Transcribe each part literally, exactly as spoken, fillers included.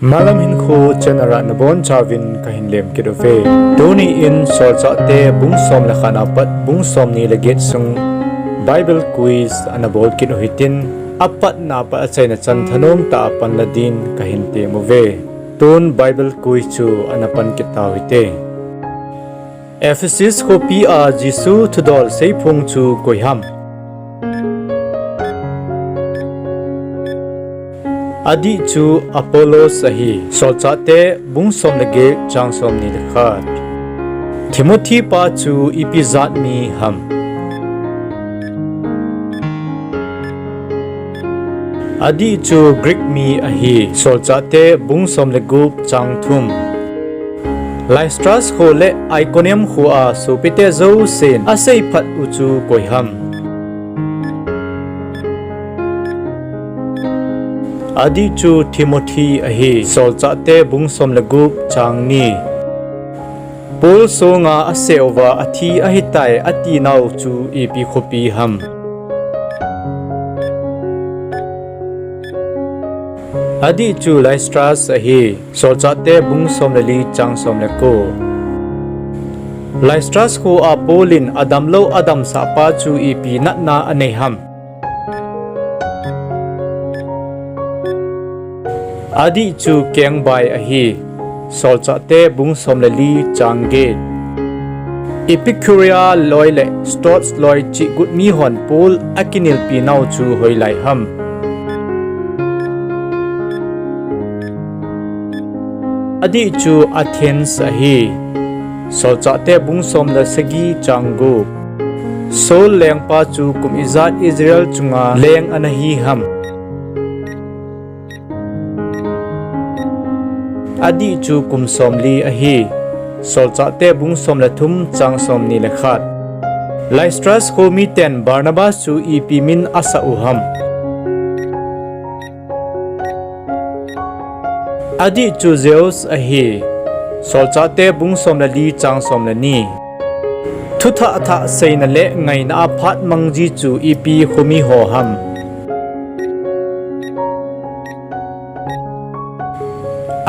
Malam Hinkho channel a nabonchauvin kahin lemkit uve. Tuni in Solchahte bung som le khat apat bung somni le get sung Bible quiz ana bolkit u hitin, apatna apat achaina chan thanom tah a panla din kahin tem uve. Tun Bible quiz chu ana pankit tau hite. Ephesus khopi a Jesu thudol seiphong chu koiham? Adih chu Apollos ahi. Solchahte bung som le get chang somni le khat. Timothy pa chu ipi jat mi ham? Adih chu Greek mi ahi. Solchahte bung som le gup chang thum. Lystra kho le Iconium kho a sopite jousen aseiphat u chu koiham? Adih chu Timothy ahi. Solchahte bung som le gup chang ni. Paul songa aseuva athi ahitai atinau chu ipi khopi ham? Adih chu Lystra ahi. Solchahte bung som le li chang som le ko. Lystra kho a Paul in adamlou adamsah pa chu ipi natna anei ham? Adih chu kengbai ahi. Solchahte bung som le li chang get. Epicurus loi le Stoics loi chihgut mihon Paul akinelpi nau chu hoilai ham? Adih chu Athens ahi. Solchahte bung som le sagi chang gup. Saul lengpa chu kum ijat Israel chunga leng ana hi ham? Adih chu kum somli ahi. Solchahte bung som le thum chang somni le khat. Lystra kho miten Barnabas chu ipi min asah u ham? Adih chu Zeus ahi. Solchahte bung som le li chang som le ni. Thuthah thah seina le ngaina a phat mang ji chu ipi khomi ho ham?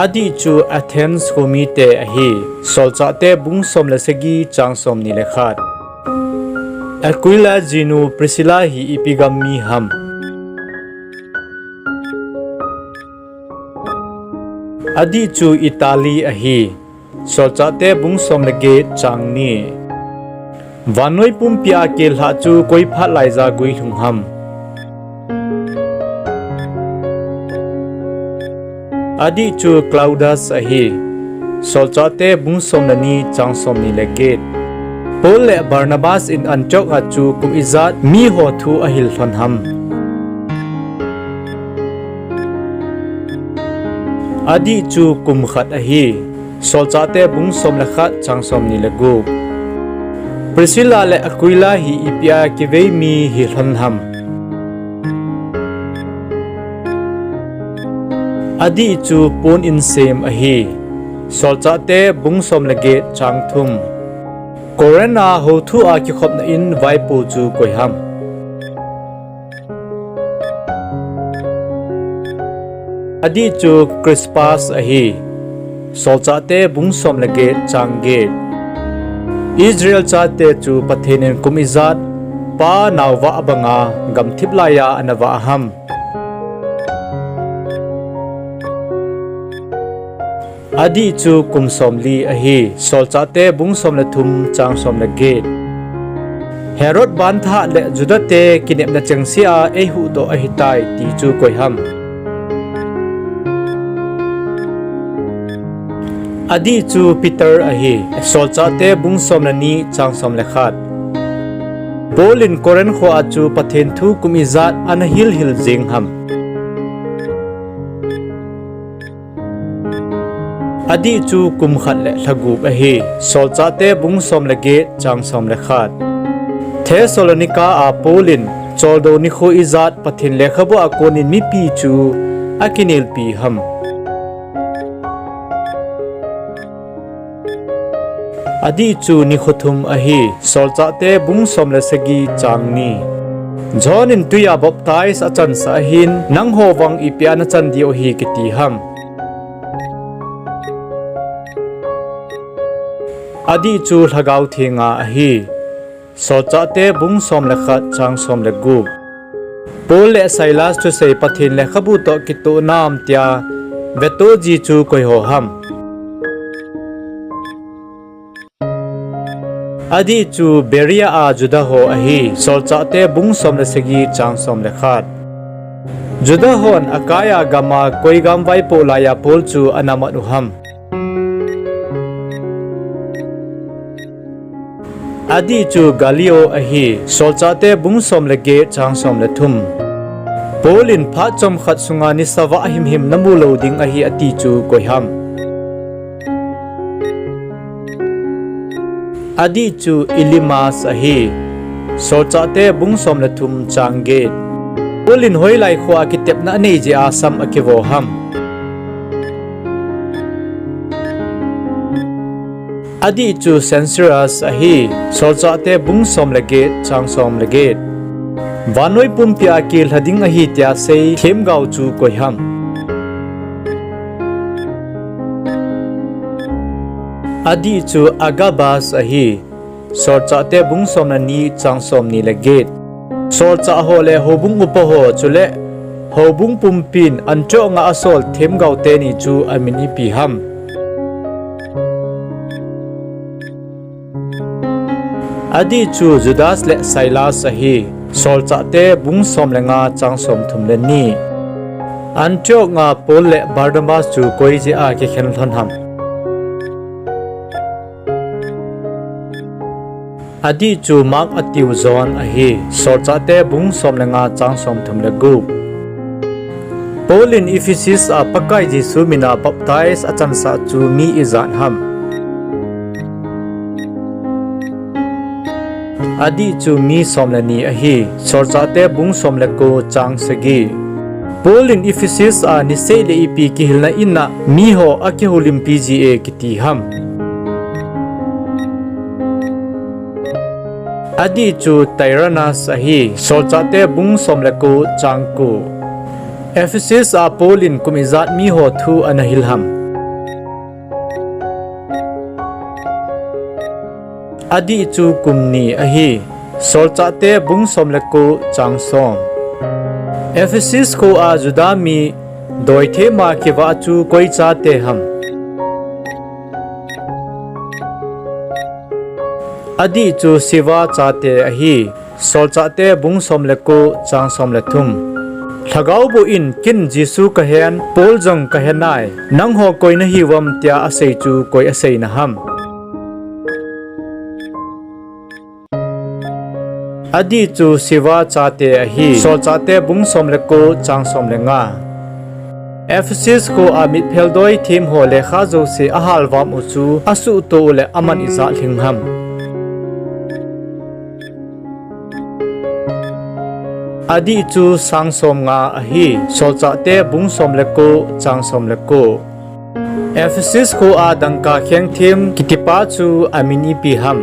Adih chu Athens khomite ahi. Solchahte bung som le sagi chang somni le khat. Aquila jinu Priscilla hi ipi gam mi ham? Adih chu Italy ahi. Solchahte bung som le get chang ni. Vannoi pumpi a kelhah chu koi phat laija guilhung ham? Adih chu Claudius ahi. Solchahte bung som le ni chang somni le get. Paul le Barnabas in Antioch a chu kum ijat miho thu ahil lhon ham? Adih chu kum khat ahi. Solchahte bung som le khat chang somni le gup. Priscilla le Aquila hi ipia kivei mi hilhon ham? Adih chu pon in sem ahi. Solchahte bung som le get chang thum. Corinth a houthu a kikhopna in vaipo chu koiham? Adih chu Crispus ahi. Solchahte bung som le get chang get. Israel chate chu Pathen in kum ijat pa naovah banga gamthip laiya ana vah ham? Adih chu kum somli ahi. Solchahte bung som le thum chang som le get. Herod bantha le Judate kinepna chengsea eihuhdoh ahitai ti chu koiham? Adih chu Peter ahi. Solchahte bung som le ni chang som le khat. Paul in Corinth khoa chu Pathen thu kum ijat ana hilhil jeng ham? Adih chu kum khat le lha gup ahi. Solchahte bung som le get chang som le khat. Thessalonica a Paul in choldo nikho ijat Pathen lekhabu a konin mipi chu akinelpi ham? Adih chu nikho thum ahi. Solchahte bung som le sagi chang ni. John in tuiya baptize achansah ahin, nangho vang ipia nachan diu ahi kiti ham? Adih chu Lhagao Thenga ahi. Solchahte bung som le khat chang som le gup. Paul le Silas thusei Pathen lekhabu toh kitoh nam tia vetoh ji chu koiho ham? Adih chu Berea a Juda ho ahi. Solchahte bung som le sagi chang som le khat. Juda hon Achaia gama koi gamvaipoh laiya Paul chu ana mat u ham? Adih chu Gallio ahi. Solchahte bung som le get chang som le thum. Paul in phat chomkhat sunga nisa vah himhim namu lou ding ahi ati chu koi ham? Adih chu Elymas ahi. Solchahte bung som le thum chang get. Paul in hoilai khoa kitepna anei jeh a sam akivo ham? Adih chu Cenchrus ahi. Solchahte bung som le get chang som le get. Vannoi pumpi a kilha ding ahi tia sei themgao chu koi ham? Adih chu Agabus ahi. Solchahte bung som le ni chang som ni le get. Solchah ho le houbung upa ho chule houbung pumpin Antioch a asol themgao teni chu amin ipi ham? Adih chu Judas le Silas ahi. Solchahte bung som le nga chang som thum le ni. Antioch a Paul le Barnabas chu koi jeh a kikhen lhon ham? Adih chu Mark atiu John ahi. Solchahte bung som le nga chang som thum le gup. Paul in Ephesus a Pakai Jesu mina baptize achansah chu mi ijat ham? Adih chu mi som le ni ahi. Solchahte bung som le ko chang sagi. Paul in Ephesus a niseh le ipi kihilna in a miho akihoulimpi ji e kiti ham? Adih chu Tyrannus ahi. Solchahte bung som le ko chang ko. Ephesus a Paul in kum ijat miho thu ana hil ham? Adih chu kum ni ahi. Solchahte bung som le ko chang som. Ephesus khoa Juda mi doithema kivah chu koi chate ham? Adih chu Sceva chate ahi. Solchahte bung som le ko chang som le thum. Lhagao boh in, ken Jesu kahen, Paul jong kahenai, nangho koi nahiuvem tia asei chu koi aseina ham? Adih chu Sceva chate ahi. Solchahte bung som le ko chang som le nga. Ephesus khoa mitphel doithem ho lekha jouse ahalvam u chu asuhtoh u le aman ijat lhing ham? Adih chu sang som nga ahi. Solchahte bung som le ko chang som le ko. Ephesus khoa dangka khengthem kitipa chu amin ipi ham?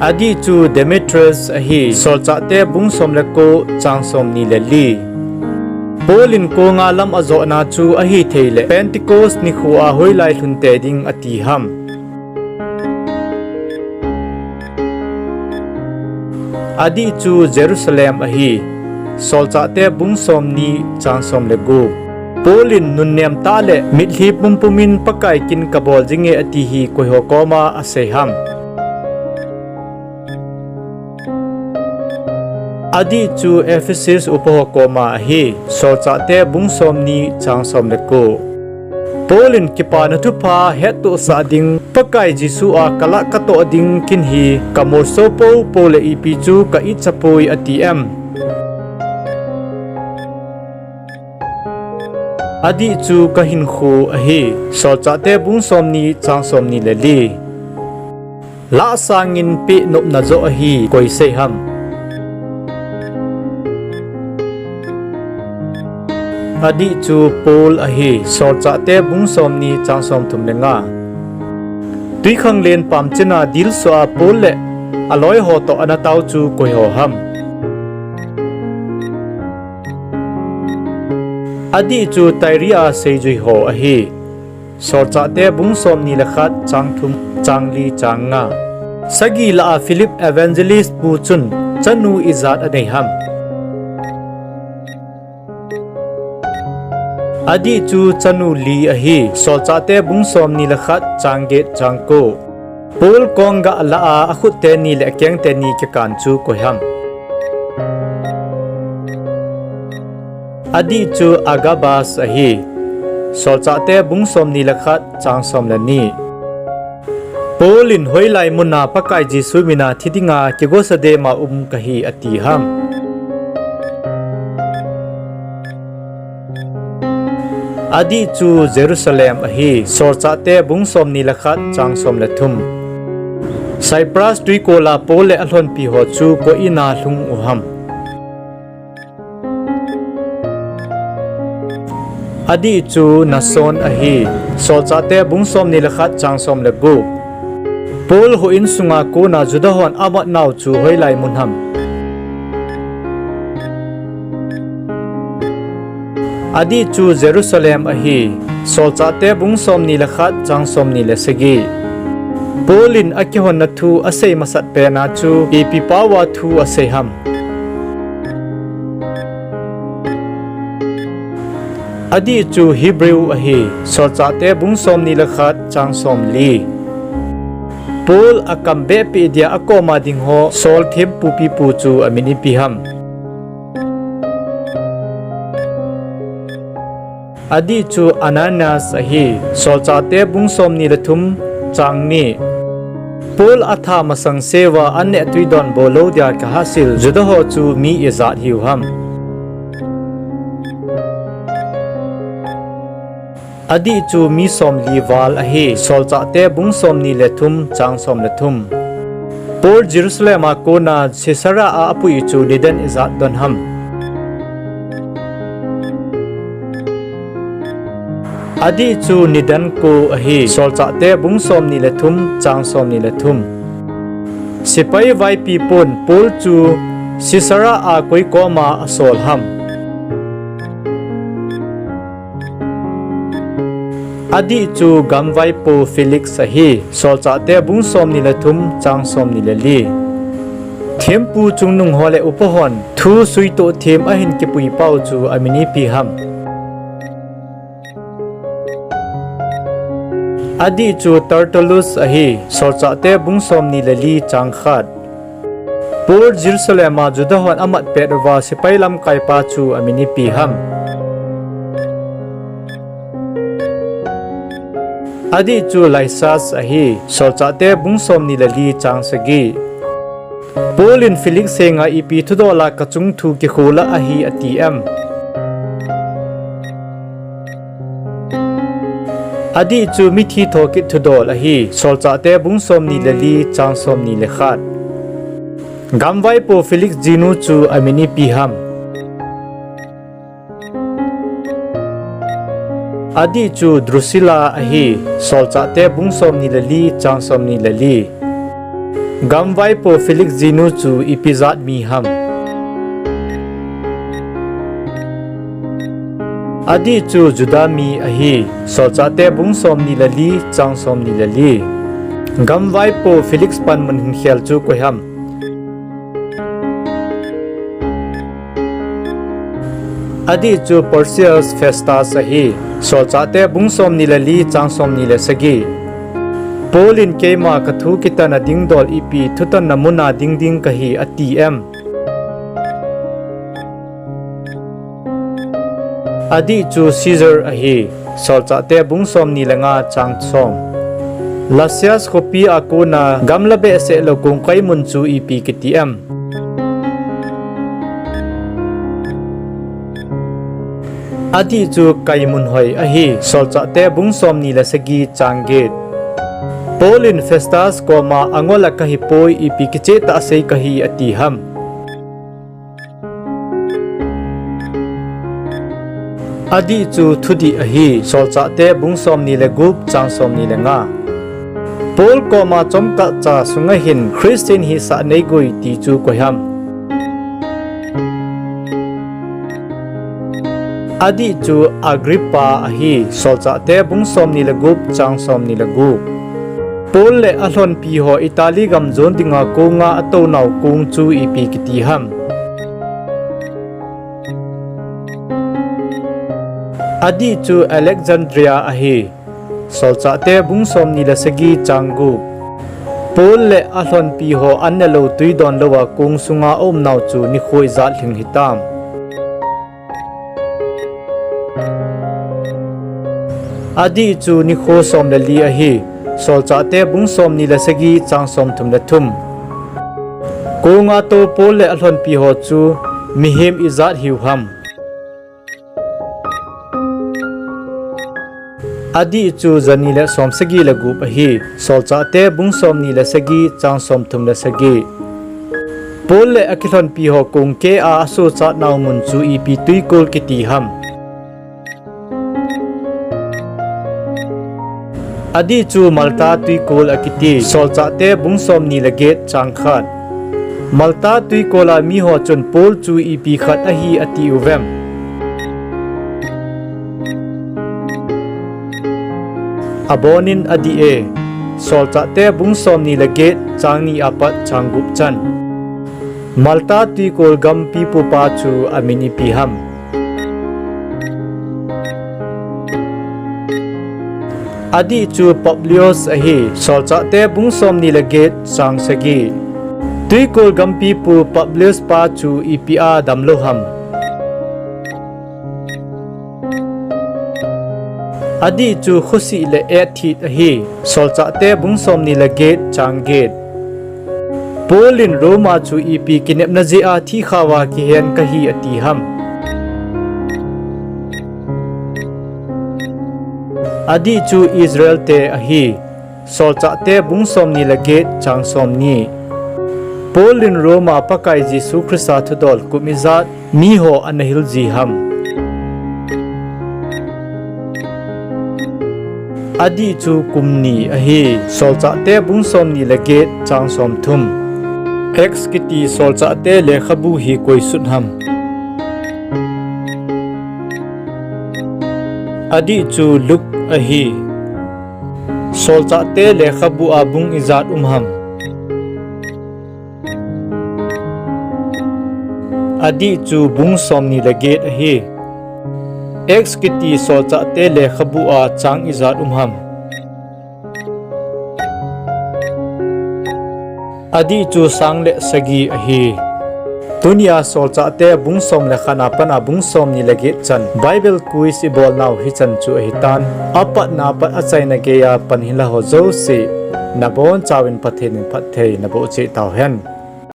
Adih chu Demetrius ahi. Solchahte bung som le ko chang som ni le li. Paul in konga lam ajohna chu ahithei le Pentecost nikhoa hoilai lhunte ding ati ham? Adih chu Jerusalem ahi. Solchahte bung som ni chang som le gup. Paul in nunnem tah le mitlhi pumpum in Pakai kin kabol jinge ati hi koiho koma asei ham? Adih chu Ephesus upaho koma ahi. Solchahte bung som ni chang som le ko. Paul in kipana thupha hettohsah ding, Pakai Jesu a kalah katoh ding kin hi kamolso poupou le ipi chu ka itchapoi ati em? Adih chu kahinkho ahi. Solchahte bung som ni chang som ni le li. Lah sangin pehnopna joh ahi, koi sei ham? Adih chu Paul ahi. Solchahte bung som ni chang som thum le nga. Twikhanglen pamchin a dilsu a Paul le aloiho toh ana tao chu koiho ham? Adih chu Tyre a seijui ho ahi. Solchahte bung somni le khat, chang thum, chang li, chang nga. Sagi lah a Philip Evangelist pu chun chanu ijat anei ham? Adih chu chanu li ahi. Solchahte bung somni le khat, chang get, chang ko. Paul kong gah lah a akhut teni le akeng teni kikan chu koi ham? Adih chu Agabas ahi. Solchahte bung somni le khat, chang som le ni. Paul in hoilai muna Pakai Jesu mina thi dinga kigosa dema um kahi ati ham? Adih chu Jerusalem ahi. Solchahte bung somni le khat, chang som le thum. Cyprus tuikol a Paul le alhonpi ho chu koi ina lhung u ham? Adih chu Nason ahi. Solchahte bung somni le khat, chang som le gup. Paul houin sunga kona Juda hon amat nau chu hoilai mun ham? Adih chu Jerusalem ahi. Solchahte bung somni le khat, chang somni le sagi. Paul in akihonna thu asei masat pena chu ipi pao a thu asei ham? Adih chu Hebrew ahi. Solchahte bung somni le khat, chang som li. Paul akam behpeh dia akoma ding ho Saul thempu pipu chu amin ipi ham? Adih chu Ananias ahi. Solchahte bung somni le thum, chang ni. Paul atha masang seuva anneh tui donbol lou dia kihahsel Juda ho chu mi ijat hiu ham? Adih chu mi somli val ahi. Solchahte bung somni le thum, chang som le thum. Paul Jerusalem a kona Caesarea a apui chu nidan ijat don ham? Adih chu nidan ko ahi. Solchahte bung somni le thum, chang somni le thum. Sepai vaipi pun Paul chu Caesarea a koi koma asol ham? Adih chu gamvaipo Felix ahi. Solchahte bung somni le thum, chang somni le li. Thempu chungnung ho le upa hon thu suitoh them ahin kipui pau chu amin ipi ham? Adih chu Tertullus ahi. Solchahte bung somni le li, chang khat. Paul Jerusalem a Juda hon amat pet uva sepai lamkaipa chu amin ipi ham? Adih chu Lysias ahi. Solchahte bung somni le li, chang sagi. Paul in Felix henga ipi thudol a kachung thu kikholah ahi ati em? Adih chu mithi thokit thudol ahi. Solchahte bung somni le li, chang somni le khat. Gamvaipo Felix jinu chu amin ipi ham? Adih chu Drusilla ahi. Solchahte bung somni le li, chang somni le li. Gamvaipo Felix jinu chu ipi jat mi ham? Adih chu Juda mi ahi. Solchahte bung somni le li, chang somni le li. Gamvaipo Felix panmun hinkhel chu koi ham? Adih chu Porcius Festus ahi. Solchahte bung somni le li, chang somni le sagi. Paul in keima kathu kitanna dingdol ipi thutanna muna dingding kahi ati em? Adih chu Caesar ahi. Solchahte bung somni le nga, chang som. Lysias khopi a kona gamla behseh lou kongkai mun chu ipi kiti em? Adih chu Kaimun hoi ahi. Solchahte bung somni le sagi, chang get. Paul in Festus koma angol a kahipoi, ipi kichehtah sei kahi ati ham? Adih chu thudih ahi. Solchahte bung somni le gup, chang somni le nga. Paul koma chomkhat cha sunga hin Christian hisah neigoi ti chu koi ham? Adih chu Agrippa ahi. Solchahte bung somni le gup, chang somni le gup. Paul le alhonpi ho Italy gam jon dinga konga atounau kong chu ipi kiti ham? Adih chu Alexandria ahi. Solchahte bung somni le sagi, chang gup. Paul le alhonpi ho an nelou twi donlouva kong sunga aumnau chu nikho ijat lhing hitam? Adih chu nikho som le li ahi. Solchahte bung somni le sagi, chang somthum le thum. Konga tou Paul le alhonpi ho chu mihem ijat hiu ham? Adih chu jani le somsagi le gup ahi. Solchahte bung somni le sagi, chang somthum le sagi. Paul le akilhonpi ho kong kea asochatnau mun chu ipi twikol kiti ham? Adih chu Malta twikol akiti. Solchahte bung somni le get, chang khat. Malta twikola miho chun Paul chu ipi khat ahi atiuvem? Abonin adih e. Solchahte bung somni le get, chang ni apat chang gup chan. Malta twikol gam pipupa chu amin ipi ham? Adih chu Publius ahi. Solchahte bung somni le get, chang sagi. Twikol gam pipu Publius pa chu ipia damlou ham? Adih chu khosih le etthit ahi. Solchahte bung somni le get, chang get. Paul in Roma chu ipi kinepna jeh a thihkhauva kihen kahi ati ham? Adih chu Israelte ahi. Solchahte bung somni le get, chang somni. Paul in Roma Pakai Jesu Christa thudol kum ijat miho anahil ji ham? Adih chu kum ni ahi. Solchahte bung somni le get, chang somthum. Acts kiti Solchahte lekhabu hi koi sut ham? Adih chu Luke ahi. Solchahte lekhabu a bung ijat um ham? Adih chu bung somni le get ahi. Acts kiti Solchahte lekhabu a chang ijat um ham? Adih chu sang le sagi ahi. Tunia Solchahte bung som le khat a pat a bung somni le get chan Bible quiz ibolnau hichan chu ahitan. Apatna apat achaina geiya pan hinla ho jouse, nabonchauvin Pathen in phatthei naboh cheh tauhen.